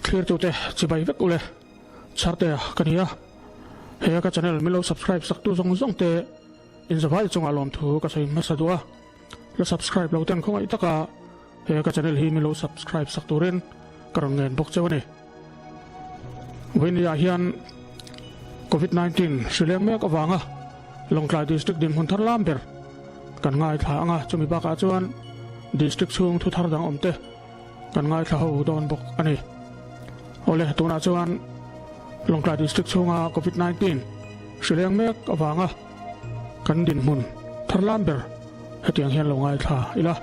Thlirtute chibai vek ule Chhartea ka ni a, he ka channel min lo subscribe saktu zawng zawng te inzavai chungah lawmthu ka sawi hmasa duh a, la subscribe lo ten khawngaih taka he ka channel hi min lo subscribe sak turin ka rawn ngen bawk cheu a ni. Vawinia hian Covid 19 hri leng mek avanga Lawngtlai District dinhmun thar lam ber kan ngaithla ang a, chumi bakah chuan District chhung thu thar dang awm te kan ngaithla ho dawn bawk a ni. Awle, tunah chuan Lawngtlai District chhunga Covid 19 hri leng mek avanga kan dinhmun thar lam ber hetiang hian lo ngaithla ila.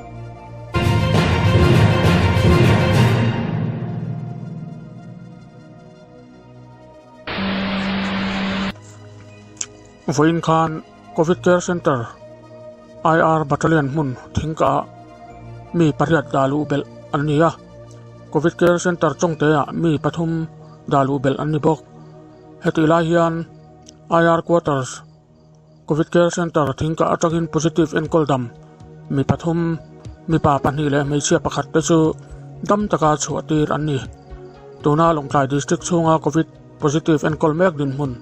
Vawiin khan Covid Care Centre IR Battalion hmun thingkah mi pariat dah luh belh an ni a, Covid Care Centre chawngteah mi pathum dah luh belh an ni bawk. Hetih lai hian IR Quarters Covid Care Centre thingkah atangin positive enkawl dam mi pathum, mipa pahnih leh hmeichhia pakhat te chu dam taka chhuah tir an ni. Tuna Lawngtlai District chhunga Covid positive enkawl mek dinhmun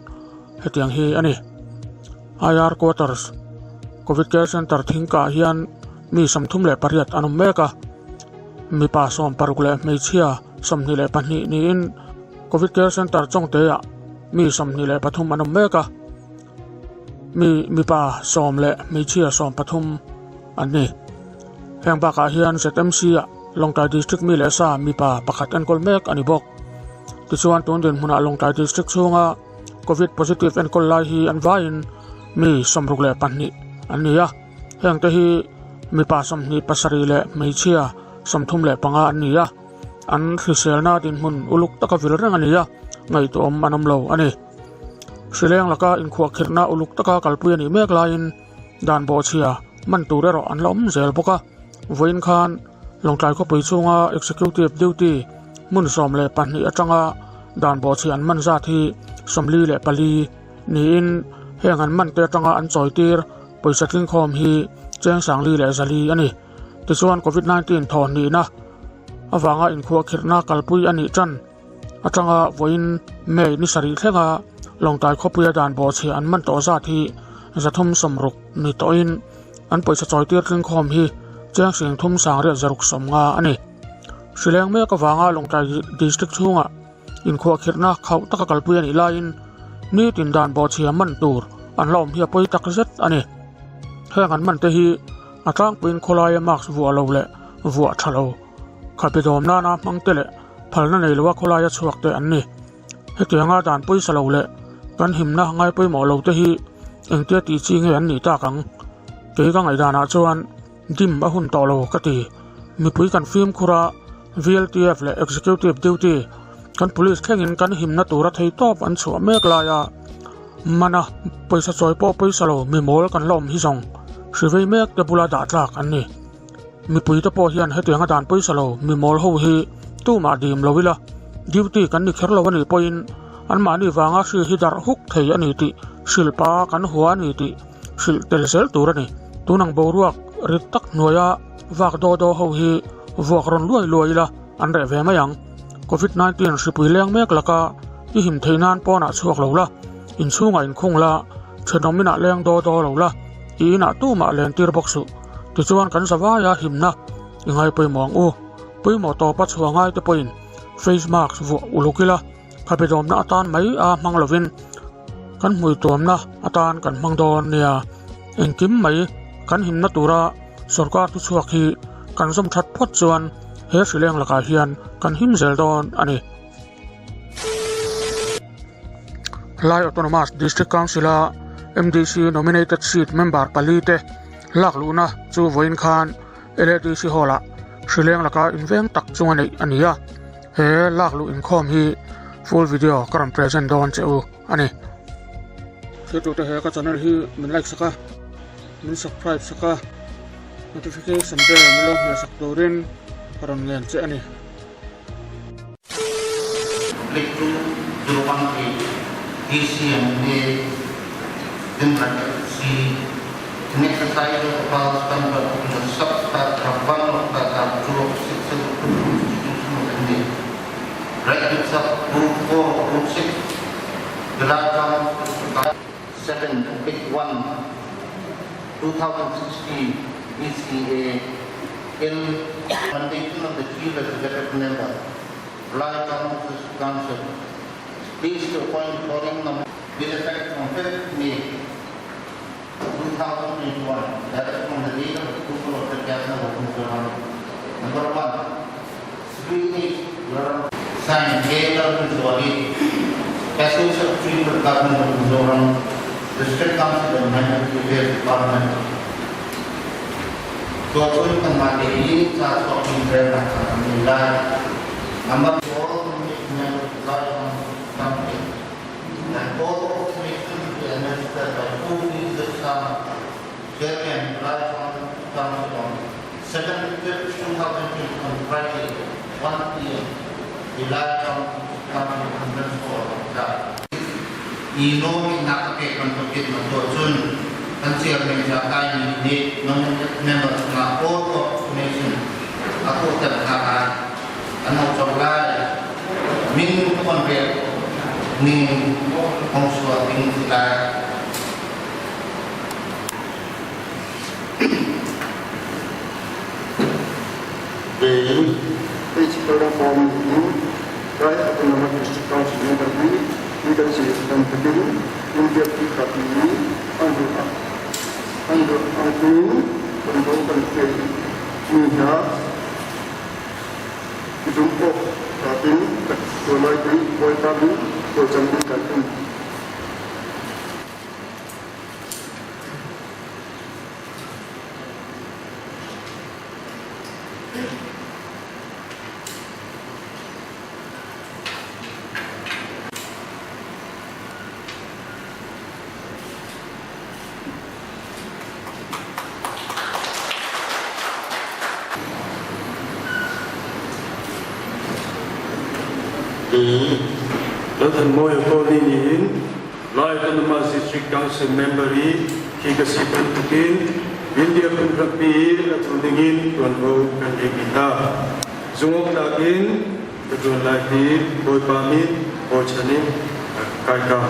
hetiang hi a ni. IR Quarters Covid Care Centre thingkah hian mi 38 an awm mek a, mipa 60 leh hmeichhia 22 niin Covid Care Centre chawngteah mi 23 an awm mek a. Mi mipa sawm leh hmeichhia sawm pathum an ni. Heng bakah hian ZMC ah Lawngtlai District mi leh sa mipa pakhat enkawl mek a ni bawk. Tichuan tun dinhmunah Lawngtlai District chhunga Covid positive enkawl lai hi an vaiin mi 62 an ni a. Heng te hi mipa 27 leh hmeichhia 35 an ni a. An hriselna dinhmun uluk taka vil reng a ni a, ngaihtuahawm an awm lo a ni. Hrileng laka inkhuahkhirhna uluk taka kalpui a nih mek laiin dan bawhchhia man tur erawh an la awm zel bawk a. Vawiin khan Lawngtlai khawpui chhunga Executive Duty hmun 12 atanga dan bawhchhia an man zat hi 44 niin heng an man te atanga an chawitir pawisa tlingkhawm hi cheng sangli leh zali a ni. Tichuan Covid 19 thawhnihna avanga inkhuahkhirhna kalpui a nih tan. Atanga vawiin May ni sarih thlenga Lawngtlai khawpuia dan bawhchhia an man tawh zat hi 360 ni tawhin an pawisa chawitir tlingkhawm hi cheng sing thum sangriat zaruk sawmnga a ni. Hrileng mek avanga Lawngtlai District chhungah inkhuahkhirhna khauh taka kalpui a nih laiin nitin dan bawhchhia man tur an la awm hi a pawi tak zet a ni. Heng an man te hi a tlangpuiin khawlaia mask vuah lo leh vuah tha lo khabe dawm nana hmang te leh phalna nei loa khawlaia chhuak te an ni. Hetianga dan pawisa lo leh kan himna ngai pawimawh lo te hi engtia tih chi nge an nih tak ang? Kei ka ngaihdanah chuan dim a hun tawh lo ka ti. Mipui kan fimkhur a, VLTF leh Executive Duty kan Police thlengin kan himna tura thei tawp an chhuah mek laia mana pawisa chawi pawh pawisa lo mimawl kan la awm hi zawng hrivei mek te bula dah tlak an ni. Mipui te pawh hian hetianga dan pawisa lo mimawl ho hi tumah dim lo ila, duty kan ni kher lo a nih pawhin anmahni vanga hri hi darh huk thei a ni tih hrilh pa kan hua a ni tih hrilh tel zel tur a ni. Tunang boruak rit tak hnuaia vak daw daw ho hi vuak rawn luai luai ila an reh ve mai ang. Covid 19 hripui leng mek laka i him theih nan pawnah chhuak lo la, inchhungah inkhung la, thenawm inah leng daw daw lo la, i inah tumah len tir bawk suh. Tichuan kan zavaia himna i ngai pawimawh ang u. Pawimawh tawpa chhuah ngai te pawhin face mask vuah uluk ila, khabe dawmna atan mai a hmang lovin kan hmui tuamna atan kan hmang dawn nia. Engkim mai kan himna tura sorkar thuchhuak hi kan zawm that phawt chuan he hrileng lakah hian kan him zel dawn a ni. Lai Autonomous District Council-a MDC Nominated Seat member pali te lak luhna chu vawiin khan LADC Hall-ah hrileng laka inveng tak chunga neih a ni a, he lak luh inkhawm hi full video ka rawn present dawn che u a ni. Thiltute he ka channel hi min like sak a, min subscribe sak a, notification bell min lo hmeh sak turin ka rawn ngen che a ni. Click 2018 DCMA in bracket C in exercise of the powers conferred in the sub-paragraph 1 of paragraph 2 of section 2 of the Constitution of India. Right to 7 Pic 1, 2016 BCA in Foundation of the Chief Executive Member, Lai Autonomous Council, please to appoint the following number with effect from 5th May 2021, that is from the date of approval of the Cabinet of Mizoram. Number 1, Sri H. Sign K. Lalrinzuali, Special Secretary to the Government of Mizoram, District Council and Minority Affairs Department. Tuahcun kanmah te hi ca chuakmi relnak caan an ngei lai. Number All Committee Members Lai Council and all commissions to be administered by Pu Zirsan, Chairman, Lai Council on 7 5 2020 on Friday, 1 p.m. The Lai Council Conference Hall of Dah. I lawmihnak a pek bantukin na tuah cun kan chairman Zakai nih nominated member chungah all of nation a kawhter hna lai. An ho cawk lai. Min kon rel ning hong sual ding si lai. Then, H. Form in Lai Autonomous District Council member hi leadership bantukin India pi i an duh an duh angin tuanvo kan pek mi hna i zumh awk tlak in ka tuan lai ti Bawipa min thlacam in kan um. Lalthanmawia Kawlni nih Lai Autonomous District Council member i khi ka si bantukin India phunhrampi i a tu dingin tuanvo kan ngeihmi hna. Zungawktlak in ka ṭuan lai ti Bawipa min bochan in kai kam.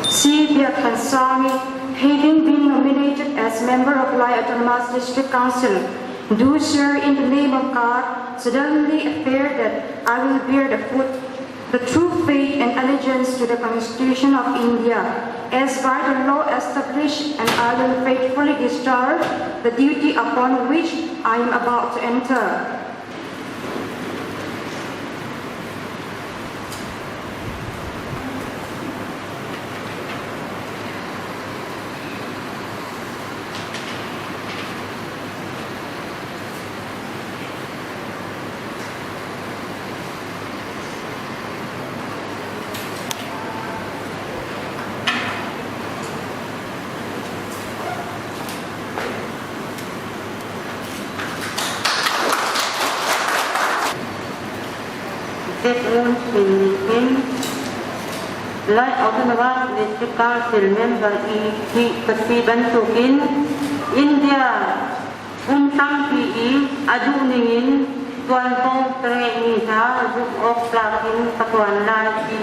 C. Biakthansami, having been nominated as member of Lai Autonomous District Council, do swear in the name of God, solemnly affirm that I will bear the foot the true faith and allegiance to the Constitution of India, as by the law established, and I will faithfully discharge the duty upon which I am about to enter. Zetmun Chin nih hin Lai Autonomous District Council member i thih ka si bantukin India Kum tampi i a duhning in tuanvo ka ngeihmi hna zumh awk tlak in ka tuan lai ti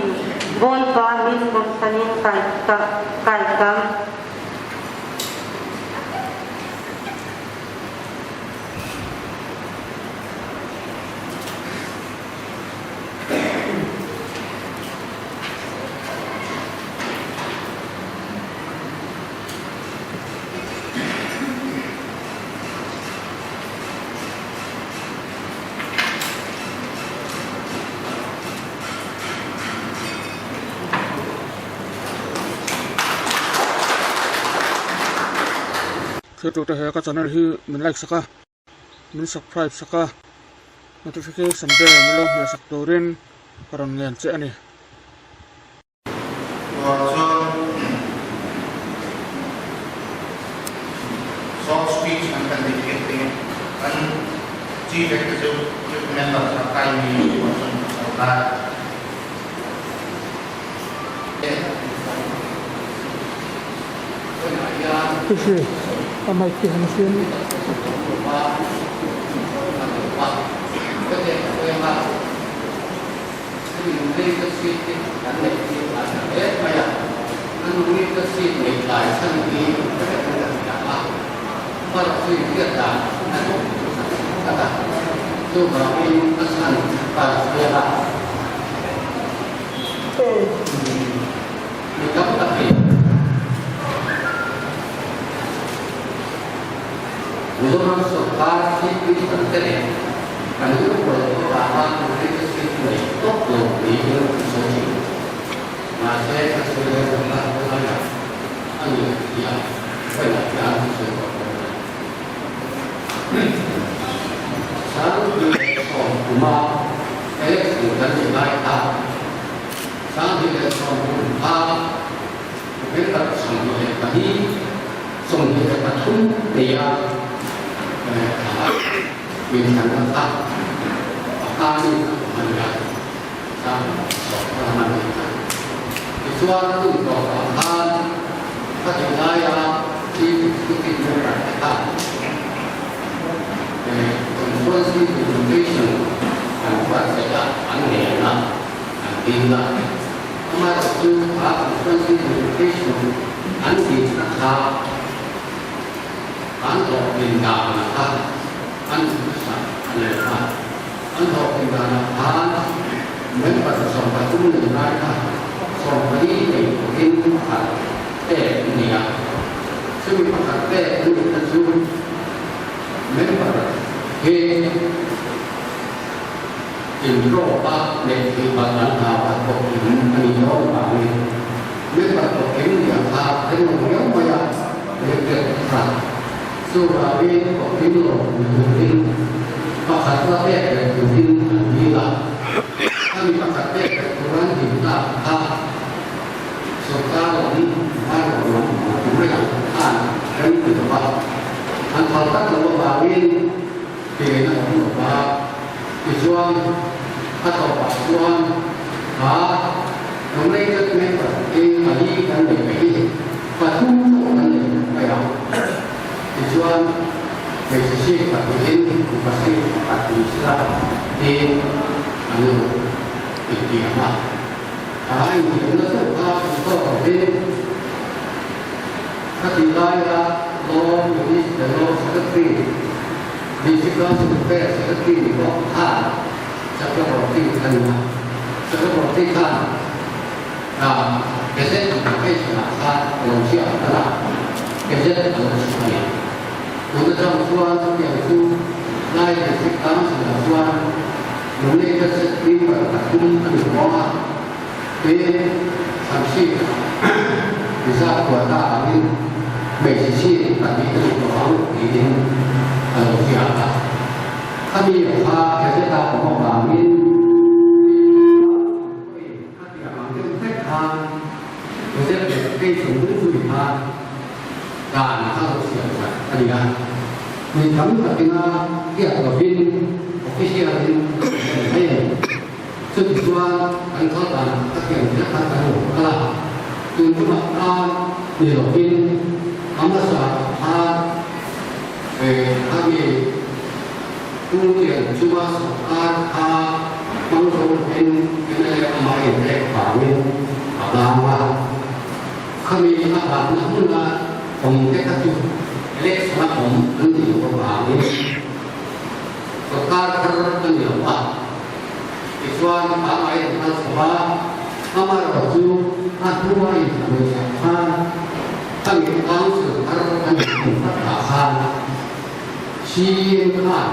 Bawipa min bochan in kai kam. Thirtute he ka channel hi min like sak a, min subscribe sak a, notification bell min lo hmeh sak turin ka rawn ngen che a ni. Tuah cun Short speech an kan nei piak te kan Chief Executive Member kha kai mi tuah cun a sau lai. Hihi a mic hi han hriam i. Mizoram sorkar thilpui tam te leh kan lungrual avanga leadership nei tawk lo niin an sawi thin. Mahse, ka sawi leh zawk a, helaiah a ni a ti a, vawiinah hian ka sawi tawh dawn a ni. 2010 kuma election kan nei lai kha 2010 kha November 22, 23 tia thla min thlan ang kha a kanin a awm a nia, sang sawrkar a ni kha. Tichuan hun tawpah khan ka tih laia Chief Executive Member te kha Constituency Presentation an buatsaih a, an ngen a, an dil a. Amaherawhchu kha Constituency Presentation an dilna kha an hlawhtlin dan kha an hmuhsak a ni lo a. An hlawhtlin danah khan member 13 nei lai kha 14 nei turin pakhat pek an ni a. Chumi pakhat pek an nihna chu member hi inrawpa leh thilpalh an hau a thawhkim a nih dawn vangin member thawhkim nia kha reng lo viau mai a, elected kha chuvangin thawhkim lo ni turin pakhat la pek leh turin an dil a, khami pakhat pek leh tur an dil tak kha sorkar lam vai rawh lam hmuh tur mai ang khan rem ti lo va, an phal tak lo avangin. Tiin a awm lo va. Tichuan, a tawpah chuan kha nominated member te pali kan nei mai hi pathum pawh kan nei lo mai ang. Tichuan, hmeichhe seat pahnihin mipa seat pakhat ni sela tiin an lo intiam a. Kha intiamna chauh kha kan tawk lovin Khatih laia Law Minister, Law Secretary, District Council Affairs Secretary ni bawk khan Chakraborty a ni a. Chakraborty khan Gazette publication-ah khan a lo ziah hman a, Gazette a lo chhuah a ni. Tun atang chuan chutiang chu Lai District Council-ah chuan nominated member pathum a ni bawk a. Tin, Samsik Rizal quota angin hmeichhe chin pahnih a ni tawh ang tiin a lo ziak a. Khami kha Gazette-a awm avangin pawhin a piah ang deuh vek khan Gazette notification dungzui khan dan kha lo siam that a ni a. Mi tam takina hriat lovin official-in a ni mai a ni. Chutichuan kan kal dan a thiam hle kha kan lo kal a, tun chungah khan ni lovin a hmasa khan khami Pungtian chunga sawrkar kha hmang zo lovin mla amah inrek vangin a bang a, khami a banna hmuna awm te kha chu election a awm an nih loh avangin sawrkar thar a ni lo a. Tichuan, pangngai an kal chho a, amaherawh chu a hnua inhmuhsak khan a mit council thar a nih kum khat ah khan CM khan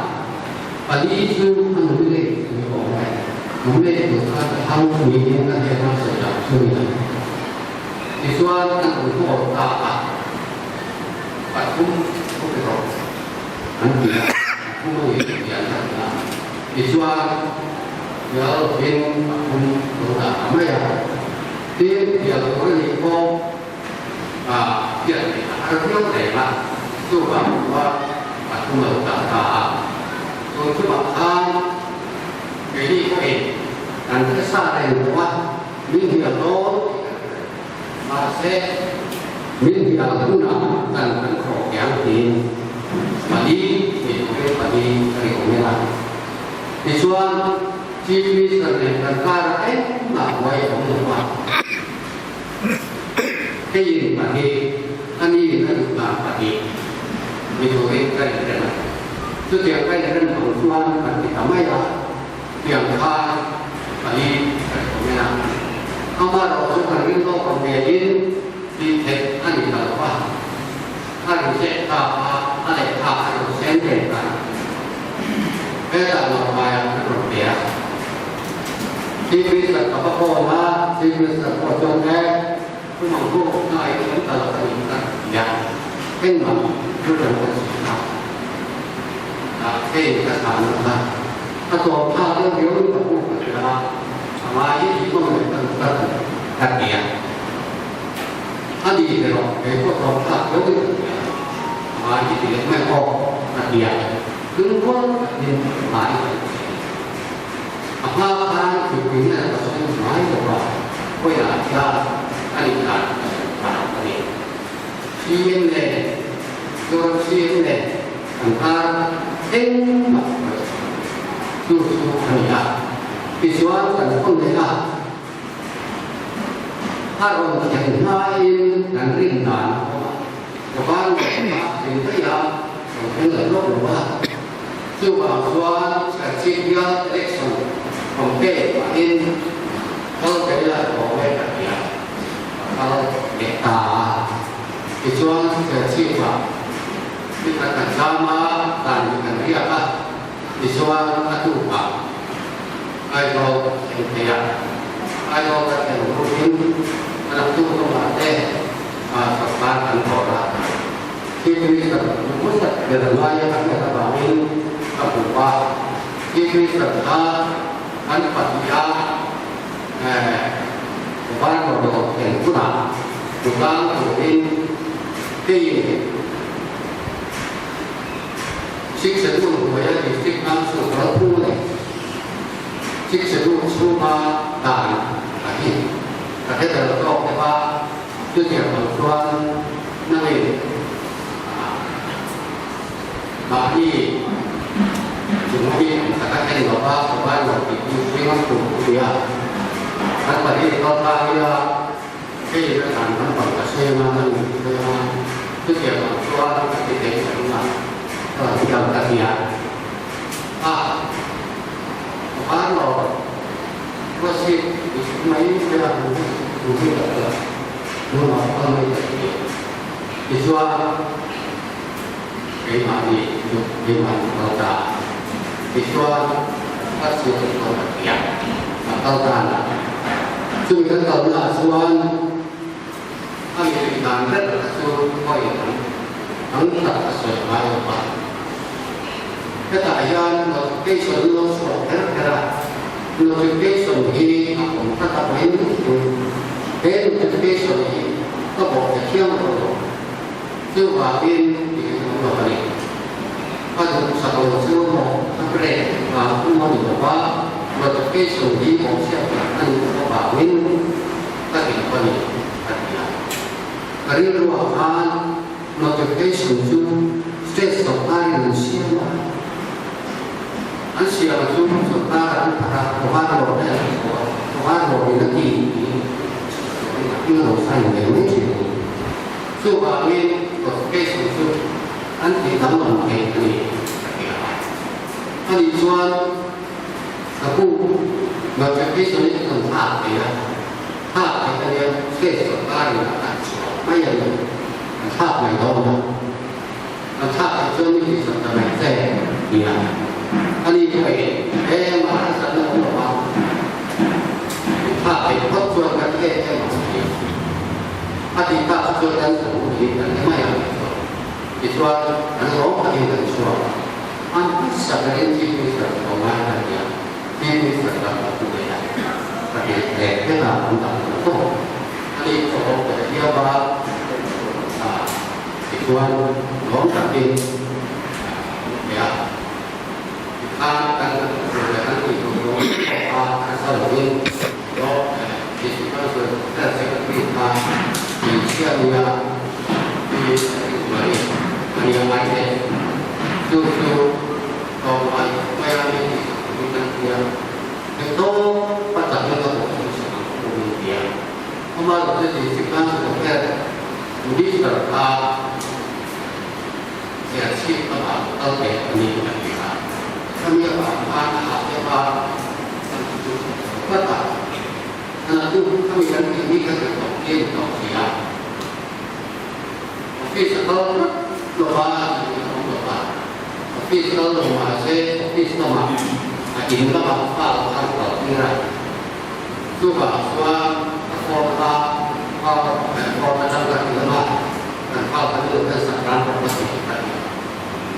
pali chu a nominate a ni awm e, nominate tur khan a thang niin a hnena sawi dan chu a ni ang. Tichuan, an awm haw ta a, pathum thu pe rawh an ti a, pathum a ni tih an han ti a. Tichuan, bial lovin a phun lo dah ta mai a. Tin, bial tur a nih pawh a hriat theih a har viau reng a. Chuvang chuan a thum lo ta ta a. Tun chungah khan keini pawhin kan hre sa reng lo a, min hnial dawn tih kan hre. Mahse, min hnial hunah kan kan khawh kiang tiin pali tih turin pali ka ri awm ila. Tichuan, Chief Minister nen kan karah engmah buai a awm lo a. Keiin pahnih, ani in a duh dan pahnih ni turin ka inrem a. Chutiang ka inrem ang chuan kan ti ta mai a, tiang khan pali ka ri awm ila. Amaherawh chu kan ring lawk ang ngeiin tih theih a ni ta lo va, a reject ta a, a lehkha a rawn send ve ta. Hetah Lawngtlaiah an rawn pe a. Chief Minister ka va phone a, Chief Minister pawh chuan e, Pu Manghu, hna i thiam ta lo a nih ka ti a, engmah thu kan kan sawi ta. Ah, hei ka chhan lo kha. A tawp thlak deuh riau in ka pu ka ti a, a ngai hi tih mawng leh ka duh ka ti ka ti a. A ni erawh kei pawh tawp thlak deuh in ka ti a, a ngai hi ti leh mai pawh ka ti a. Lungrual takin hmai kan chhe. A hma khan thutpui na ka sawi ngai lo a, khawiah hian a nih dan ka sawi ta a ni. CM leh Zoram CM leh kan kar engmah ka la sawi lo. Chu chu a ni a. Tichuan kan hawn leh a, a rawn thlen hmain kan rin dan a awm a. Ka van leh a thlen daih a, kan thleng leh lawk lo a. Chuvang chuan Serchhip bial election campaign pahin kal ve ila tawh e ka ti a, ka kal leh ta a. Tichuan Serchhip-ah ni khat kan zam a, dan hi kan riak a, tichuan a tukah Aizawl ka thleng thei a. Aizawl ka thlen rualin a laktu lamah te sawrkar kan dawr a. Chief Minister hmuhsak ber ngai a hriat avangin ka hmu a. Chief Minister kha kan pahniha Varmawdawh thlen hunah hmutlang turin keiin Sixth Schedule hnuaia District Council kalphu leh Sixth Schedule chhunga dan a hi ka hre ber zawk deuh a. Chutiang lo chuan nangin mahni chung hi an taka en lo va, ka vai lo tih chu hring a tum a nia. Kan pahnih kal ta ila hei a thlan kan bang ka seng a, nangin ka seng a, chutiang lo chuan ka ti thei ka ring a, ka thiam ka nia. A, ka vai lo. Ruahsik mai mai a hmu hi tak tak hmunah kal mai tak hi tichuan keimahni chu keimahni kal ta tichuan ka chhuak in kal ta thei a, a kal dan a chumi kan kalna ah chuan a mihring dan ber chu hawi ang ang tak a sawi ngai lo va. Hetah hian notification lo chhuak kher kher a, notification hi a awm tlat a vawiin chu he notification hi ka bawh ta thiang lo lo. Chuvangin tih an awm lo a ni. Ka duhsak lo chu maw a break nghal tum a ni lo va, notification hi bawhchhiat tak a nih avangin ka ti lo a ni a ti a. Ka rilruah khan Notification chu state sawrkarin an siam a, an siam chu sawrkar an phar a, Tovar Lord a en tawh a, Tovar Lord in a ti tiin a lo sign ve mai thin a ni. Chuvangin notification chu an tih danglam thei a ni ka ti a. Ani chuan ka pu notification hi kan thlak thei a, thlak thei a nia state sawrkarin a kan chhuah mai a ni. An thlak mai dawn a, an thlak theih chuan mi tihsak ta mai che nia. Ani pawhin engmah harsatna awm lo a, min thlak theih phawt chuan ka ti em em ang ti a. A tih tak chu chuan kan hmu hi kan ti mai ang tih chuan. Tichuan an lawm takin kan chhuak a, an hmasa berin Chief Minister ka ngai ka ti a, Chief Minister ka hmu leh a, ka ti leh vek a, an dang ta tawp. Ani pawh ka ti viau a. Tichuan. Tichuan lawm takin an pe a. Tikhan kan hnathawk tur leh kan tih tur zawng pawh kha harsa lovin Block District Council Health Secretary kha hmeichhia nia Pi Rinzuali a nia ngai te. Chu chu tlawmngai maia min tihsak turin kan hria. Theihtawp a chakna ka pawh chu sak ang pawh min ti a. Amaherawhchu District Council of Health Minister kha Serchhip lamah kal ve a ni a ti a. Khami avang khan a hah deuh a, kan ti chu tlat a. Hna chu khami kan tih ni kha duh tawh nge ni tawh si a. Office a kal tlat lo va, tih a awm lo va. Office kal lo mahse office lamah a in lamah file kha an kal tir a. Chuvang chuan a form kha form atang ka ti lama kan file kan lo khan sak ran rawh ka ti ka ti.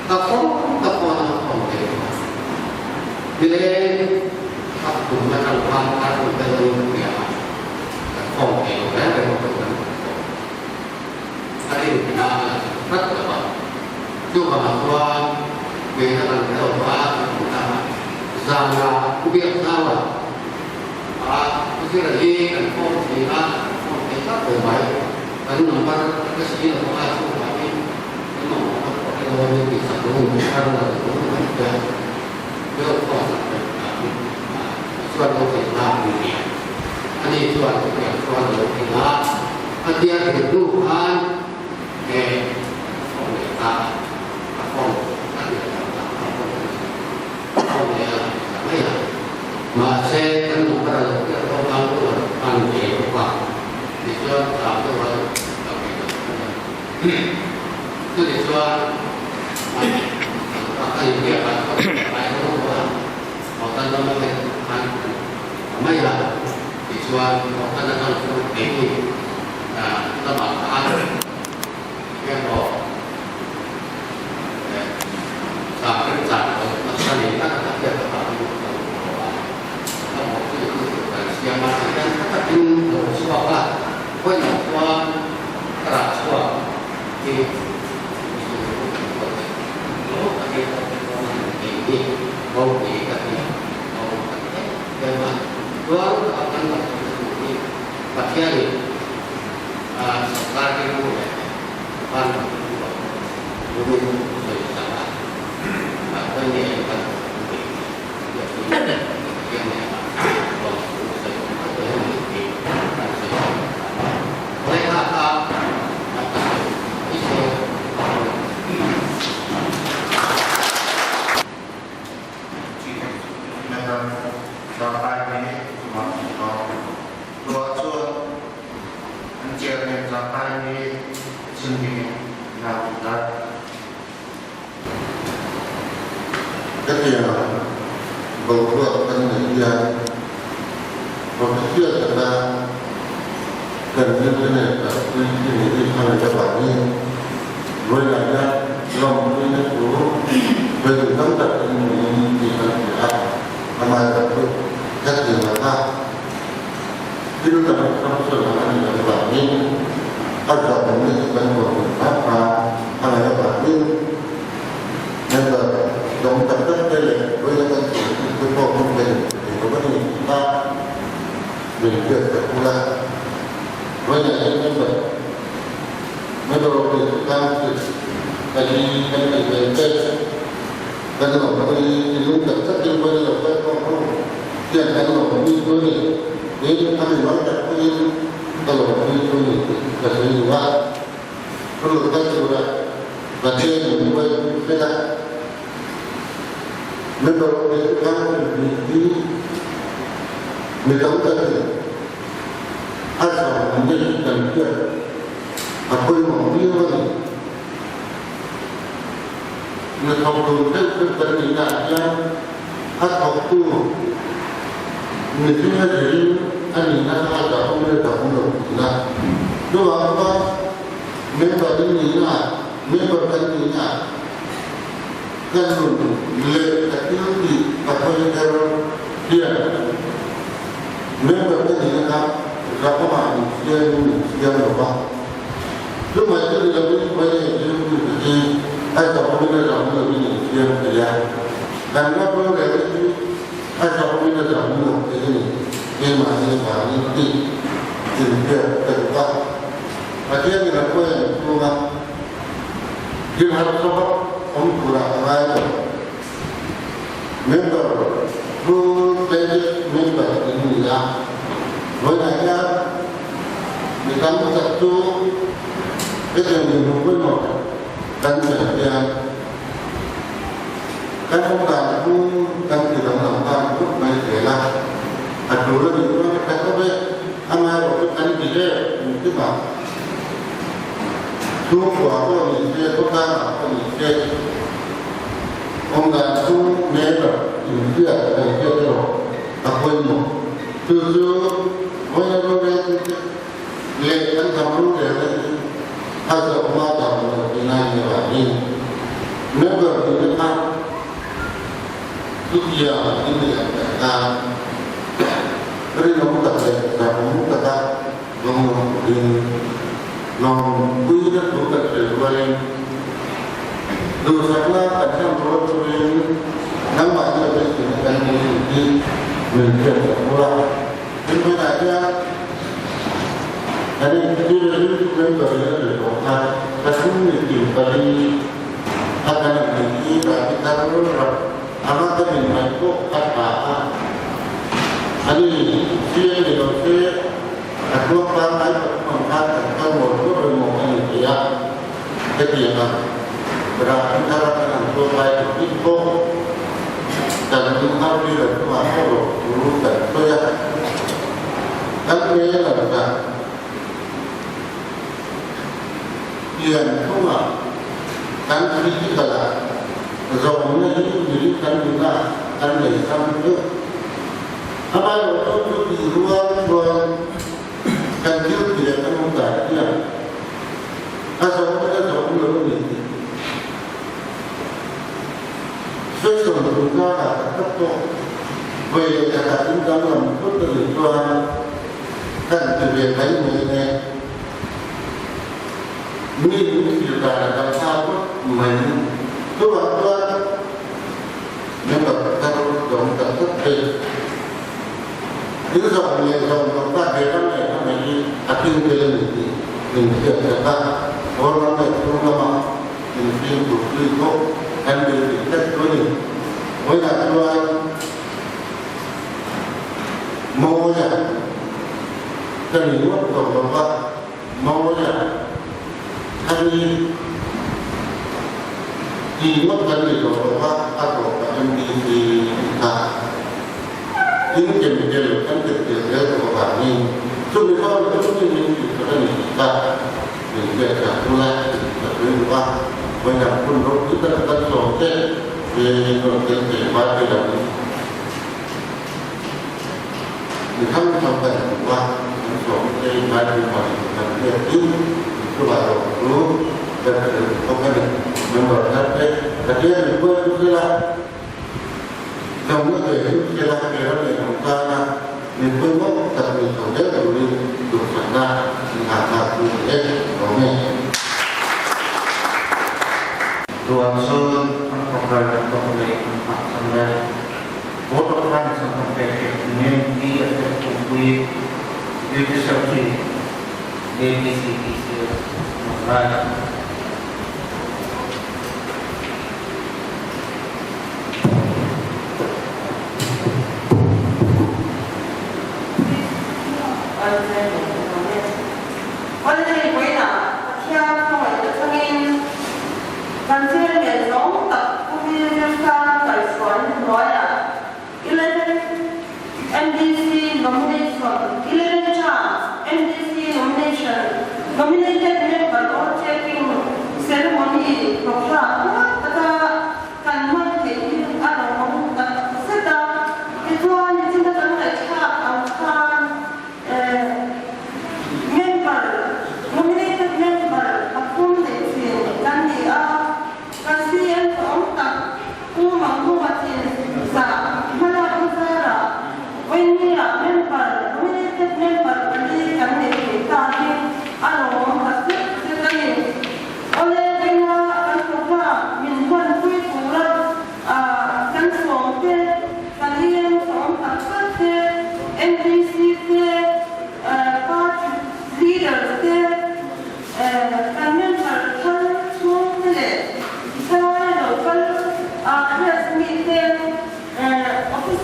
Ka form ka phone a form thei lo a. Nileng ka tum atang khan kar tum te lo in hria a, kan form thei lo reng reng pawh kan form. A rin na a la chak tlat lo a. Chuvang chuan ngeina kan hre lo va kan ti ta a. Zana u biak zau a, a u zira hi kan form thin a, kan form thei tlat lo mai. Kan number ka si lo a, chuvangin kan mamawh ka pawh elo a min tihsak lo in thar lo lo mai te a, deuh pawh sak ve ta chuan lo thei ta a ni a. Ani chuan chutiang chuan a lo thei a, a tia thei hnu khan he a form leh ta a, a form a tia ta a form a ni. A form leh a ta mai a. Mahse kan number a lo tir tawh khan lu a pan ve bawk a, tichuan tlang deuh a lo thei ta a ni. Chutichuan a inbiak ah chuan ka kai ho a, Hotel lama te khan kan ta mai a, tichuan hotel atang chuan keini lamah khan emaw zah remchang lo nasa nei tak a hriat avangin ka lo haw a, ka haw chu chu kan siam a, tihian tha takin a lo chhuak a, vawiinah chuan ka rah chhuak hi Madam Zartaimi Tuah cun an chairman Zartaimi chim ding in na tar. Hetiang boruak kan neih hian Professor taka kan internet ah tui chi ni hi a ngaih avangin vawiinah hian lawmpuina thu vawi tam tak in niin tih kan hria a, amaherawhchu hetiang laka thil dang hrang sawi a nih avangin a zawmna hi kan ruahman hram hram a ngaih avangin member dawng tak tak te leh vawiina kan sawi te pawh hmun thei thei lo a ni tih kha min hriat sak ula. Vawiinah hian member member of the council kan kan tih ve te kan lawmpui lung tak takin vawiina lo kal khawm ho hian kan lawmpui chu a ni. Tin, a mimal tak pawhin ka lawmpui chu a ni tih ka sawi duh a. Thu lo kal tura Pathian in huai vek a. Member of the council tih hi mi tam takin a zawm ni kan hriat a pawimawh viau a ni. Hnathawk dun deuh deuh kan nihnaah hian a thawktu mihring a zirin a nihna kha a zahawm leh zahawm lo tihna. Chuvang chuan member in nihnaah, member kan nihnaah kan nun leh ka thil tih ka hawi her hian member ka nihna kha zahawmah min siamin min siam lo va. Chumai chu ni lovin vawiin. hi a zawmin a zawm lovin in siam thei a, kan ram rorelna chu a zawmin a zawm lo thei a ni. Keimahni vangin tih inhriat ka duh a, Pathianin a hruai ang chhunga thil harsa vak awm turah a ngai lo. Member full fledged member in ni a, vawiinah hian mi tam tak chu hetiang dinhmun pawimawh kan chan hian kan awm dan chu kan ti danglam nghal khawp mai zel a, a tul a nih chuan ka tha khawp e, amaherawh chu kan ti hle engkim ah chhungkua pawh ni se, khawtlangah pawh ni se. Awmdan chu member inhriat kan hriat erawh a pawimawh. Chu chu vawiina roreltute leh kan hnam rorelna hi a zawh hma dan lo tih lai ni avangin member tihna kha chutia in leh an tan rinawm tak leh zahawm taka lawmawm turin lawmpuina thu kan sawi rualin duhsakna kan hman rual turin nangmahni a beiseina kan nei ang tih min hriat sak bawk a. Tin hmunah hian kan inthil member in a sawi tawh kha pathum ni tin pali a kan ang nih hi rah hi thar rak anga kan inhmaih pawh a tha a. A ni, fian ni lo se a tluang pangngai pathum ang khan kan kal mawl tawp emaw a ni thei a, hetiang a rah hi thar a kan han tluang lai tur bik pawh kan har ri lo chungah pawh lo thu kan sawi a, kan hmel ang kha pian chungah kan critical a zawmna hi mirin kan nuna kan nei sam deuh. Amaherawhchu chu tih rual chuan kan thil ti leh kan awm dan hian a zawm te a zawm lo a ni tih section chungchangah tak tak pawh vawi leh khatah in danglam phut a nih chuan kan ti ve mai mai nge. Mi in thlir dan a dang nghal phawt mai. Chuvang chuan Member thar dawng tak tak te thil zawng leh zawng lo kha he ram leh ram hi a thil tel a ni tih min hriat sak a, Kawl ram leh chhung lama min fimkhur zui pawh kan beisei tlat chu a ni. Vawiinah chuan Mawia ka ni ngawt tawh lo va, Mawia ka ni ti ngawt kan ni tawh lo va, a tawpah MDC kha in kem tel kan tel tel zel tawh avangin chumi khawn chu min min tih sak a ni tih kha min hriat sak bula ka sawi duh a, vawiinah hun ropui tak kan sawm te rawn tel thei party lam Mi hrang hrang kan hmu a, an sawmte ngaipawimawh in kan hriat chu inchungah erawh chu kan hre duh bawk a ni. Member thar te Pathian in hruai chu sela, damna ve chu sela he ram leh hnam tana min pawimawh tak ni chho zel turin duhsakna inngahtlak chu ni e, awm e. Tuan Sun an program an tuah lei an hngah cang le. Vote of Thanks an kan pek piak dingin hi a pektu pui Duty Secretary APCPCS an lai. Kan thil lian zawng tak Pu Zirsan kaihhruaina hnuaiah 11 MDC nomination 11 chance MDC nomination Nominated member all taking.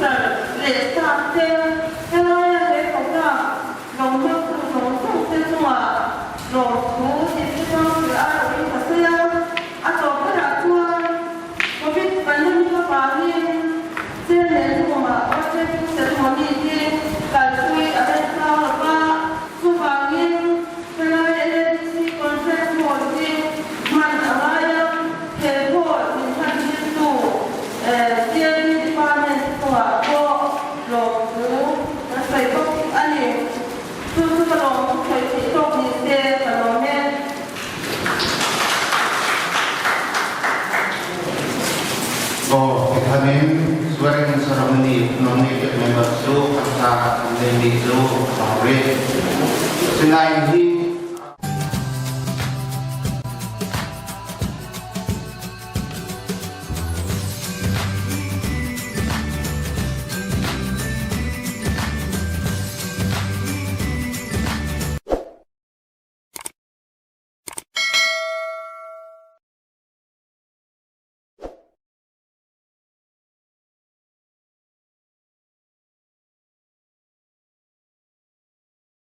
Officer leh staff te helaia he programme lo hmangtu zawng zawng te chungah lawmthu District Council a rawh in ka sawi a, a tawp berah chuan Covid pandemic avangin Chairman room-ah worship ceremony hi kalpui a remchang lo va, chuvangin helai LADC Conference Hall hi hman a ngai a, he hall min hman tirtu CLD Department chungah pawh lawmthu kan sawi bawk a ni. Chu chu ka lawmthu sawi theih tawk ni se ka lawm e. Aw, tikhanin swearing ceremony nominated member chu kan ta kan neimi chu a bang rih. Sinain hi.